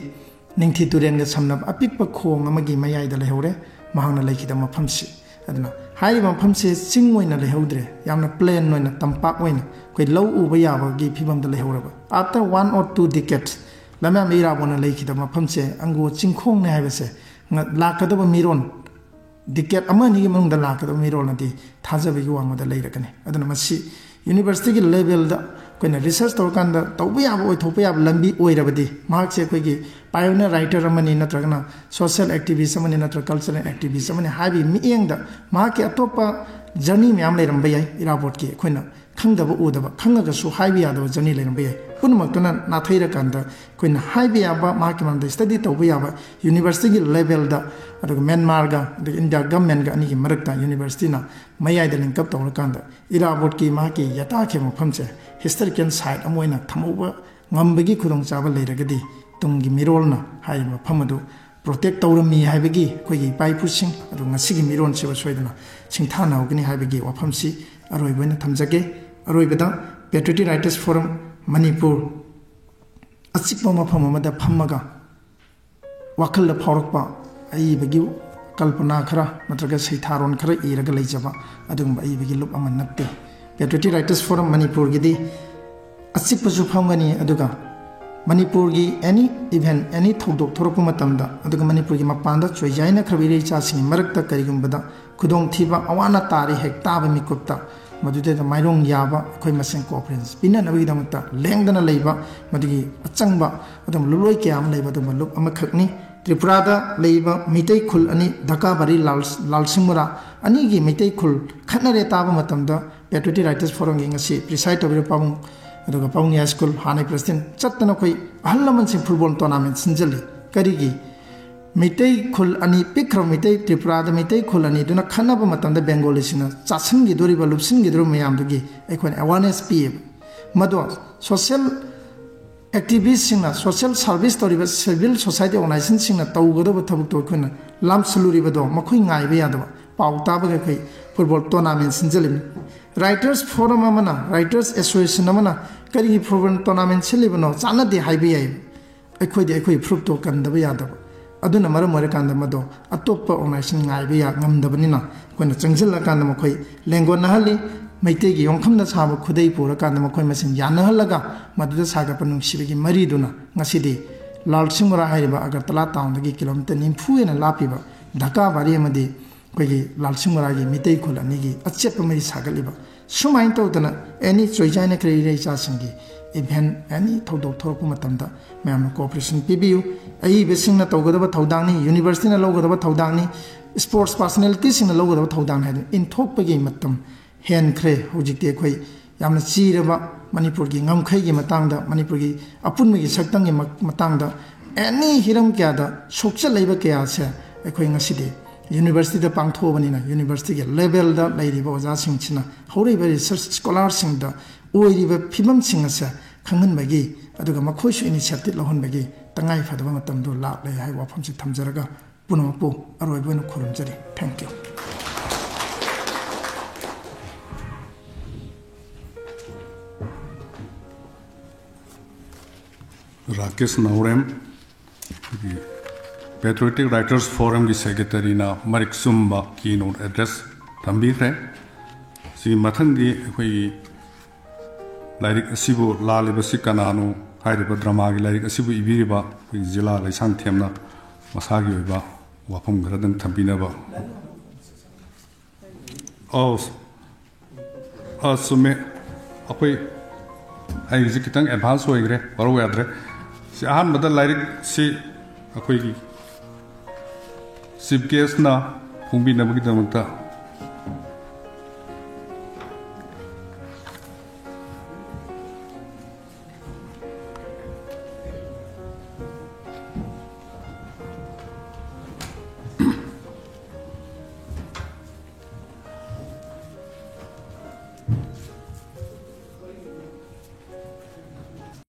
ꯅꯤꯡꯊꯤ ꯇꯨꯔꯦꯜꯒ ꯁꯝꯅꯕ ꯑꯄꯤꯛꯄ ꯈꯣꯡ ꯑꯃꯒꯤ ꯃꯌꯥꯏꯗ ꯂꯩꯍꯧꯔꯦ꯫ ꯃꯍꯥꯛꯅ ꯂꯩꯈꯤꯗꯕ ꯃꯐꯝꯁꯤ, ꯑꯗꯨꯅ ꯍꯥꯏꯔꯤꯕ ꯃꯐꯝꯁꯦ ꯆꯤꯡ ꯑꯣꯏꯅ ꯂꯩꯍꯧꯗ꯭ꯔꯦ, ꯌꯥꯝꯅ plain ꯑꯣꯏꯅ, ꯇꯝꯄꯥꯛ ꯑꯣꯏꯅ ꯑꯩꯈꯣꯏ ꯂꯧ ꯎꯕ ꯌꯥꯕꯒꯤ ꯐꯤꯕꯝꯗ ꯂꯩꯍꯧꯔꯕ꯫ After one or two decades ꯂꯝꯌꯥꯟꯕ ꯏꯔꯥꯕꯣꯠꯅ ꯂꯩꯈꯤꯗꯕ ꯃꯐꯝꯁꯦ ꯑꯪꯒꯣ ꯆꯤꯡꯈꯣꯡꯅꯦ ꯍꯥꯏꯕꯁꯦ ꯉ-, ꯂꯥꯛꯀꯗꯕ ꯃꯤꯔꯣꯟ, decade ꯑꯃ ꯑꯅꯤꯒꯤ ꯃꯅꯨꯡꯗ ꯂꯥꯛꯀꯗꯕ ꯃꯤꯔꯣꯜꯅꯗꯤ ꯊꯥꯖꯕꯒꯤ ꯋꯥꯡꯃꯗ ꯂꯩꯔꯒꯅꯤ꯫ ꯑꯗꯨꯅ ꯃꯁꯤ Universityꯒꯤ levelꯗ ꯑꯩꯈꯣꯏꯅ research ꯇꯧꯔꯀꯥꯟꯗ ꯇꯧꯕ ꯌꯥꯕ, ꯑꯣꯏꯊꯣꯛꯄ ꯌꯥꯕ ꯂꯝꯕꯤ ꯑꯣꯏꯔꯕꯗꯤ ꯃꯍꯥꯛꯁꯦ ꯑꯩꯈꯣꯏꯒꯤ pioneer writer ꯑꯃꯅꯤ, ꯅꯠꯇ꯭ꯔꯒꯅ social activist ꯑꯃꯅꯤ, ꯅꯠꯇ꯭ꯔꯒ cultural activist ꯑꯃꯅꯤ ꯍꯥꯏꯕꯒꯤ ꯃꯤꯠꯌꯦꯡꯗ ꯃꯍꯥꯛꯀꯤ ꯑꯇꯣꯞꯄ journey ꯃꯌꯥꯝ ꯂꯩꯔꯝꯕ ꯌꯥꯏ꯫ ꯏꯔꯥꯕꯣꯠꯀꯤ ꯑꯩꯈꯣꯏꯅ ꯈꯪꯗꯕ ꯎꯗꯕ, ꯈꯪꯉꯒꯁꯨ ꯍꯥꯏꯕ ꯌꯥꯗꯕ journey ꯂꯩꯔꯝꯕ ꯌꯥꯏ꯫ ꯄꯨꯝꯅꯃꯛꯇꯨꯅ ꯅꯥꯊꯩꯔꯀꯥꯟꯗ ꯑꯩꯈꯣꯏꯅ ꯍꯥꯏꯕ ꯌꯥꯕ, ꯃꯍꯥꯛꯀꯤ ꯃꯔꯝꯗ study ꯇꯧꯕ ꯌꯥꯕ Universityꯒꯤ levelꯗ, ꯑꯗꯨꯒ ꯃ꯭ꯌꯥꯟꯃꯥꯔꯒ ꯑꯗꯨꯒ India Governmentꯒ ꯑꯅꯤꯒꯤ ꯃꯔꯛꯇ Universityꯅ ꯃꯌꯥꯏꯗ link up ꯇꯧꯔꯀꯥꯟꯗ ꯏꯔꯥꯕꯣꯠꯀꯤ ꯃꯍꯥꯛꯀꯤ ꯌꯥꯇꯥꯈꯤꯕ ꯃꯐꯝꯁꯦ historical site ꯑꯃ ꯑꯣꯏꯅ ꯊꯝꯍꯧꯕ ꯉꯝꯕꯒꯤ ꯈꯨꯗꯣꯡꯆꯥꯕ ꯂꯩꯔꯒꯗꯤ ꯇꯨꯡꯒꯤ ꯃꯤꯔꯣꯜꯅ ꯍꯥꯏꯔꯤꯕ ꯃꯐꯝ ꯑꯗꯨ protect ꯇꯧꯔꯝꯃꯤ ꯍꯥꯏꯕꯒꯤ ꯑꯩꯈꯣꯏꯒꯤ ꯏꯄꯥ ꯏꯄꯨꯁꯤꯡ ꯑꯗꯨ ꯉꯁꯤꯒꯤ ꯃꯤꯔꯣꯟꯁꯤꯕꯨ ꯁꯣꯏꯗꯅ ꯁꯤꯡꯊꯥꯅꯍꯧꯒꯅꯤ ꯍꯥꯏꯕꯒꯤ ꯋꯥꯐꯝꯁꯤ ꯑꯔꯣꯏꯕ ꯑꯣꯏꯅ ꯊꯝꯖꯒꯦ꯫ ꯑꯔꯣꯏꯕꯗ Patriotic Writers Forum ꯃꯅꯤꯄꯨꯔ ꯑꯆꯤꯛꯄ ꯃꯐꯝ ꯑꯃꯗ ꯐꯝꯃꯒ ꯋꯥꯈꯜꯗ ꯐꯥꯎꯔꯛꯄ ꯑꯏꯕꯒꯤ ꯀꯜꯄꯅꯥ ꯈꯔ ꯅꯠꯇ꯭ꯔꯒ ꯁꯩꯊꯥꯔꯣꯟ ꯈꯔ ꯏꯔꯒ ꯂꯩꯖꯕ ꯑꯗꯨꯒꯨꯝꯕ ꯑꯏꯕꯒꯤ ꯂꯨꯞ ꯑꯃ ꯅꯠꯇꯦ꯫ Patriotic Writers Forum ꯃꯅꯤꯄꯨꯔꯒꯤꯗꯤ ꯑꯆꯤꯛꯄꯁꯨ ꯐꯝꯒꯅꯤ, ꯑꯗꯨꯒ ꯃꯅꯤꯄꯨꯔꯒꯤ any event, any ꯊꯧꯗꯣꯛ ꯊꯣꯔꯛꯄ ꯃꯇꯝꯗ, ꯑꯗꯨꯒ ꯃꯅꯤꯄꯨꯔꯒꯤ ꯃꯄꯥꯟꯗ ꯆꯣꯏꯖꯥꯏꯅꯈ꯭ꯔꯕ ꯏꯔꯩ ꯏꯆꯥꯁꯤꯡꯒꯤ ꯃꯔꯛꯇ ꯀꯔꯤꯒꯨꯝꯕꯗ ꯈꯨꯗꯣꯡꯊꯤꯕ ꯑꯋꯥ ꯑꯅꯥ ꯇꯥꯔꯦ ꯍꯦꯛ ꯇꯥꯕ ꯃꯤꯀꯨꯞꯇ, ꯃꯗꯨꯗꯩꯗ ꯃꯥꯏꯔꯣꯡ ꯌꯥꯕ ꯑꯩꯈꯣꯏ ꯃꯁꯦꯟ cooperation ꯄꯤꯅꯅꯕꯒꯤꯗꯃꯛꯇ ꯂꯦꯡꯗꯅ ꯂꯩꯕ ꯃꯗꯨꯒꯤ ꯑꯆꯪꯕ ꯑꯗꯨꯒꯨꯝꯕ ꯂꯨꯞꯂꯣꯏ ꯀꯌꯥ ꯑꯃ ꯂꯩꯕ ꯑꯗꯨꯒꯨꯝꯕ ꯂꯨꯞ ꯑꯃꯈꯛꯅꯤ꯫ ꯇ꯭ꯔꯤꯄꯨꯔꯥꯗ ꯂꯩꯕ ꯃꯤꯇꯩ ꯈꯨꯜ ꯑꯅꯤ, ꯙꯀꯥ ꯚꯔꯤ ꯂꯥꯜ, ꯂꯥꯜꯁꯤꯡꯃꯨꯔꯥ ꯑꯅꯤꯒꯤ ꯃꯤꯇꯩ ꯈꯨꯜ ꯈꯠꯅꯔꯦ ꯇꯥꯕ ꯃꯇꯝꯗ Patriotic Writers Forumꯒꯤ ꯉꯁꯤ preside ꯇꯧꯕꯤꯔꯤꯕ ꯄꯥꯕꯨꯡ, ꯑꯗꯨꯒ ꯄꯥꯕꯨꯡ ꯍꯥꯏ ꯁ꯭ꯀꯨꯜ ꯍꯥꯟꯅꯒꯤ president ꯆꯠꯇꯅ ꯑꯩꯈꯣꯏ ꯑꯍꯜ ꯂꯃꯟꯁꯤꯡ football tournament ꯁꯤꯟꯖꯜꯂꯤ꯫ ꯀꯔꯤꯒꯤ? ꯃꯤꯇꯩ ꯈꯨꯜ ꯑꯅꯤ, ꯄꯤꯛꯈ꯭ꯔꯕ ꯃꯤꯇꯩ, ꯇ꯭ꯔꯤꯄꯨꯔꯥꯗ ꯃꯤꯇꯩ ꯈꯨꯜ ꯑꯅꯤꯗꯨꯅ ꯈꯠꯅꯕ ꯃꯇꯝꯗ ꯕꯦꯡꯒꯣꯂꯤꯁꯤꯡꯅ ꯆꯥꯁꯤꯟꯈꯤꯗꯣꯔꯤꯕ, ꯂꯨꯞꯁꯤꯟꯈꯤꯗꯣꯔꯤꯕ ꯃꯌꯥꯝꯗꯨꯒꯤ ꯑꯩꯈꯣꯏꯅ awareness ꯄꯤꯌꯦꯕ꯫ ꯃꯗꯣ social activistꯁꯤꯡꯅ, social service ꯇꯧꯔꯤꯕ civil society organizationꯁꯤꯡꯅ ꯇꯧꯒꯗꯧꯕ ꯊꯕꯛꯇꯣ ꯑꯩꯈꯣꯏꯅ ꯂꯥꯝꯁꯤꯜꯂꯨꯔꯤꯕꯗꯣ ꯃꯈꯣꯏ ꯉꯥꯏꯕ ꯌꯥꯗꯕ꯫ ꯄꯥꯎ ꯇꯥꯕꯒ ꯑꯩꯈꯣꯏ football tournament ꯁꯤꯟꯖꯜꯂꯤꯕꯅꯤ꯫ Writers Forum ꯑꯃꯅ, Writers Association ꯑꯃꯅ ꯀꯔꯤꯒꯤ football tournament ꯁꯤꯜꯂꯤꯕꯅꯣ? ꯆꯥꯟꯅꯗꯦ ꯍꯥꯏꯕ ꯌꯥꯏ꯫ ꯑꯩꯈꯣꯏꯗꯤ ꯑꯩꯈꯣꯏꯒꯤ ꯐꯨꯔꯨꯞꯇꯣ ꯀꯟꯗꯕ ꯌꯥꯗꯕ꯫ ꯑꯗꯨꯅ ꯃꯔꯝ ꯑꯣꯏꯔꯀꯥꯟꯗ ꯃꯗꯣ ꯑꯇꯣꯞꯄ organization ꯉꯥꯏꯕ ꯌꯥ-, ꯉꯝꯗꯕꯅꯤꯅ ꯑꯩꯈꯣꯏꯅ ꯆꯪꯁꯤꯜꯂꯀꯥꯟꯗ ꯃꯈꯣꯏ ꯂꯦꯡꯒꯣꯟꯅꯍꯜꯂꯤ꯫ ꯃꯩꯇꯩꯒꯤ ꯌꯣꯡꯈꯝꯗ ꯁꯥꯕ ꯈꯨꯗꯩ ꯄꯨꯔꯀꯥꯟꯗ ꯃꯈꯣꯏ ꯃꯁꯦꯟ ꯌꯥꯅꯍꯜꯂꯒ ꯃꯗꯨꯗ ꯁꯥꯒꯠꯄ ꯅꯨꯡꯁꯤꯕꯒꯤ ꯃꯔꯤꯗꯨꯅ ꯉꯁꯤꯗꯤ ꯂꯥꯜꯁꯤꯡꯃꯨꯔꯥ ꯍꯥꯏꯔꯤꯕ ꯑꯒꯔꯇꯂꯥ townꯗꯒꯤ kilometre ꯅꯤꯐꯨ ꯍꯦꯟꯅ ꯂꯥꯞꯄꯤꯕ ꯙꯀꯥ ꯚꯥꯔꯤ ꯑꯃꯗꯤ ꯑꯩꯈꯣꯏꯒꯤ ꯂꯥꯜꯁꯤꯡꯃꯨꯔꯥꯒꯤ ꯃꯤꯇꯩ ꯈꯨꯜ ꯑꯅꯤꯒꯤ ꯑꯆꯦꯠꯄ ꯃꯔꯤ ꯁꯥꯒꯠꯂꯤꯕ꯫ ꯁꯨꯃꯥꯏꯅ ꯇꯧꯗꯅ any ꯆꯣꯏꯖꯥꯏꯅꯈ꯭ꯔ ꯏꯔꯩ ꯏꯆꯥꯁꯤꯡꯒꯤ event, any ꯊꯧꯗꯣꯛ ꯊꯣꯛꯂꯛꯄ ꯃꯇꯝꯗ ꯃꯌꯥꯝꯅ cooperation ꯄꯤꯕꯤꯌꯨ꯫ ꯑꯏꯕꯁꯤꯡꯅ ꯇꯧꯒꯗꯕ ꯊꯧꯗꯥꯡꯅꯤ, universityꯅ ꯂꯧꯒꯗꯕ ꯊꯧꯗꯥꯡꯅꯤ, sports personalityꯁꯤꯡꯅ ꯂꯧꯒꯗꯕ ꯊꯧꯗꯥꯡꯅꯤ ꯍꯥꯏꯗꯅ ꯏꯟꯊꯣꯛꯄꯒꯤ ꯃꯇꯝ ꯍꯦꯟꯈ꯭ꯔꯦ꯫ ꯍꯧꯖꯤꯛꯇꯤ ꯑꯩꯈꯣꯏ ꯌꯥꯝꯅ ꯆꯤꯔꯕ ꯃꯅꯤꯄꯨꯔꯒꯤ ꯉꯝꯈꯩꯒꯤ ꯃꯇꯥꯡꯗ, ꯃꯅꯤꯄꯨꯔꯒꯤ ꯑꯄꯨꯟꯕꯒꯤ ꯁꯛꯇꯝꯒꯤ ꯃ-, ꯃꯇꯥꯡꯗ any ꯍꯤꯔꯝ ꯀꯌꯥꯗ ꯁꯣꯛꯆꯜꯂꯛꯏꯕ ꯀꯌꯥꯁꯦ ꯑꯩꯈꯣꯏ ꯉꯁꯤꯗꯤ universityꯗ ꯄꯥꯡꯊꯣꯛꯑꯕꯅꯤꯅ universityꯒꯤ levelꯗ ꯂꯩꯔꯤꯕ ꯑꯣꯖꯥꯁꯤꯡꯁꯤꯅ, ꯍꯧꯔꯛꯏꯕ research scholarꯁꯤꯡꯗ ꯑꯣꯏꯔꯤꯕ ꯐꯤꯕꯝꯁꯤꯡ ꯑꯁꯦ ꯈꯪꯍꯟꯕꯒꯤ, ꯑꯗꯨꯒ ꯃꯈꯣꯏꯁꯨ initiative ꯂꯧꯍꯟꯕꯒꯤ ꯇꯉꯥꯏ ꯐꯗꯕ ꯃꯇꯝꯗꯨ ꯂꯥꯛꯂꯦ ꯍꯥꯏꯕ ꯋꯥꯐꯝꯁꯤ ꯊꯝꯖꯔꯒ ꯄꯨꯝꯅꯃꯛꯄꯨ ꯑꯔꯣꯏꯕ ꯑꯣꯏꯅ ꯈꯨꯔꯨꯝꯖꯔꯤ꯫ Thank you꯫ ꯔꯥꯀꯦꯁ ꯅꯥꯎꯔꯦꯝ, ꯑꯩꯈꯣꯏꯒꯤ Patriotic Writers Forumꯒꯤ Secretaryꯅ ꯃꯔꯤꯛ ꯆꯨꯝꯕ keynote address ꯊꯝꯕꯤꯈ꯭ꯔꯦ꯫ ꯁꯤꯒꯤ ꯃꯊꯪꯗꯤ ꯑꯩꯈꯣꯏꯒꯤ ꯂꯥꯏꯔꯤꯛ ꯑꯁꯤꯕꯨ ꯂꯥꯜꯂꯤꯕꯁꯤ ꯀꯅꯥꯅꯣ ꯍꯥꯏꯔꯤꯕ dramaꯒꯤ ꯂꯥꯏꯔꯤꯛ ꯑꯁꯤꯕꯨ ꯏꯕꯤꯔꯤꯕ ꯑꯩꯈꯣꯏꯒꯤ ꯖꯤꯂꯥ ꯂꯩꯁꯥꯡꯊꯦꯝꯅ ꯃꯁꯥꯒꯤ ꯑꯣꯏꯕ ꯋꯥꯐꯝ ꯈꯔꯗꯪ ꯊꯝꯕꯤꯅꯕ꯫ ꯑꯧ, ꯑ, ꯆꯨꯝꯃꯦ꯫ ꯑꯩꯈꯣꯏ, ꯑꯩꯒꯤꯁꯦ ꯈꯤꯇꯪ advance ꯑꯣꯏꯈ꯭ꯔꯦ, ꯋꯥꯔꯧ ꯌꯥꯗ꯭ꯔꯦ꯫ ꯁꯤ ꯑꯍꯥꯟꯕꯗ ꯂꯥꯏꯔꯤꯛꯁꯤ ꯑꯩꯈꯣꯏꯒꯤ chief guestꯅ ꯐꯣꯡꯕꯤꯅꯕꯒꯤꯗꯃꯛꯇ